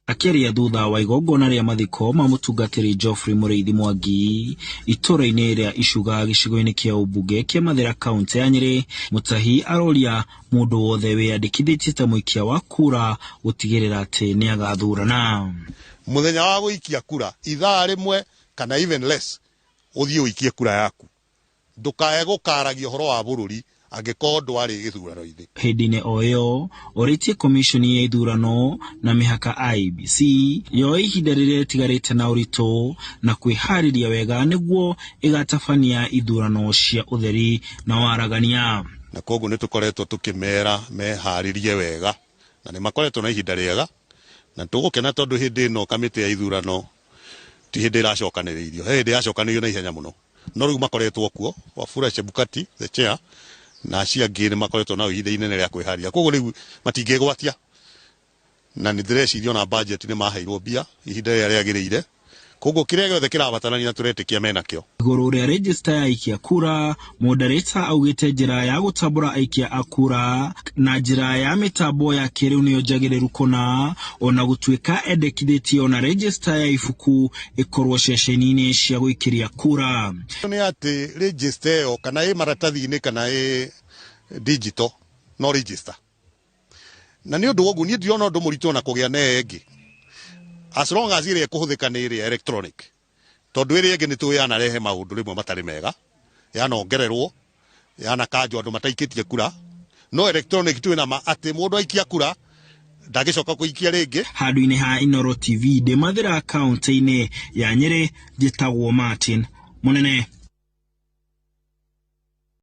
Akĩaria thutha wa igongona rĩa mathiko ma mũtungatĩri Geoffrey Mũrĩithi Mwangi itũũra-inĩ rĩa Icuga gĩcigo-inĩ kĩa ũmbunge kĩa Mathĩra kaũntĩ ya Nyĩrĩ, Mutahi aroria mũndũ wothe wĩyandĩkithĩtie ta mũikia wa kura gũtigĩrĩra atĩ nĩ agathurana. Mũthenya wa gũikia kura ithaa rĩmwe kana even less ũthiĩ ũikie kura yaku. Ndũkae gũkaragia ũhoro wa bũrũri angĩkorwo ndwarĩ gĩthurano-inĩ. Hĩndĩ-inĩ o ĩyo orĩtie komiconi ya ithurano na mĩhaka IEBC yoe ihinda rĩrĩa rĩtigarĩte na ũritũ na kwĩharĩria wega nĩguo ĩgatabania ithurano cia ũtheri na waragania. Na koguo nĩ tũkoretwo tũkĩmera meharĩrie wega na nĩ makoretwo na ihinda rĩega na tũgũkena tondũ hĩndĩ ĩno kamĩtĩ ya ithurano ti hĩndĩ ĩracokanĩrĩirio, he hĩndĩ yacokanĩrĩirio na ihenya mũno, no rĩu makoretwo kuo Wafula Chebukati the chair na acio angĩ nĩ makoretwo na ihinda inene rĩa kwĩharĩria, koguo rĩu matingĩgwatia na nĩ ndĩreciria ona budget nĩ maheirwo mbia ihinda rĩrĩa rĩagĩrĩire, koguo kĩrĩa gĩothe kĩrabatarania na tũretĩkia menakĩo. Igũrũ rĩa rejista ya aikia kura, Moderator augĩte njĩra ya gũtambũra aikia a kura na njĩra ya mĩtambo ya kĩrĩu nĩyo njagĩrĩru kũna, ona gũtuĩka endekithĩtie ona rejista ya ibuku ĩkorwo ceceni-inĩ cia gũikĩria kura. Nĩ atĩ register ĩyo kana ĩ maratathi-inĩ kana ĩ digital no register, na nĩ ũndũ woguo niĩ ndirona ũndũ mũritũ ona kũgĩa na ĩyo ĩngĩ as long as ĩrĩa ĩkũhũthĩka nĩ ĩrĩa electronic, tondũ ĩrĩa ĩngĩ nĩ tũĩ yanarehe maũndũ rĩmwe matarĩ mega, yanongererwo yanakanjwo andũ mataikĩtie kura, no electronic twĩ ma atĩ mũndũ aikia kura ndangĩcoka kũikia rĩngĩ. Handũ-inĩ ha Inooro TV ndĩ Mathĩra kaũntĩ-inĩ ya Nyĩrĩ, njĩtagwo Martin Mũnene.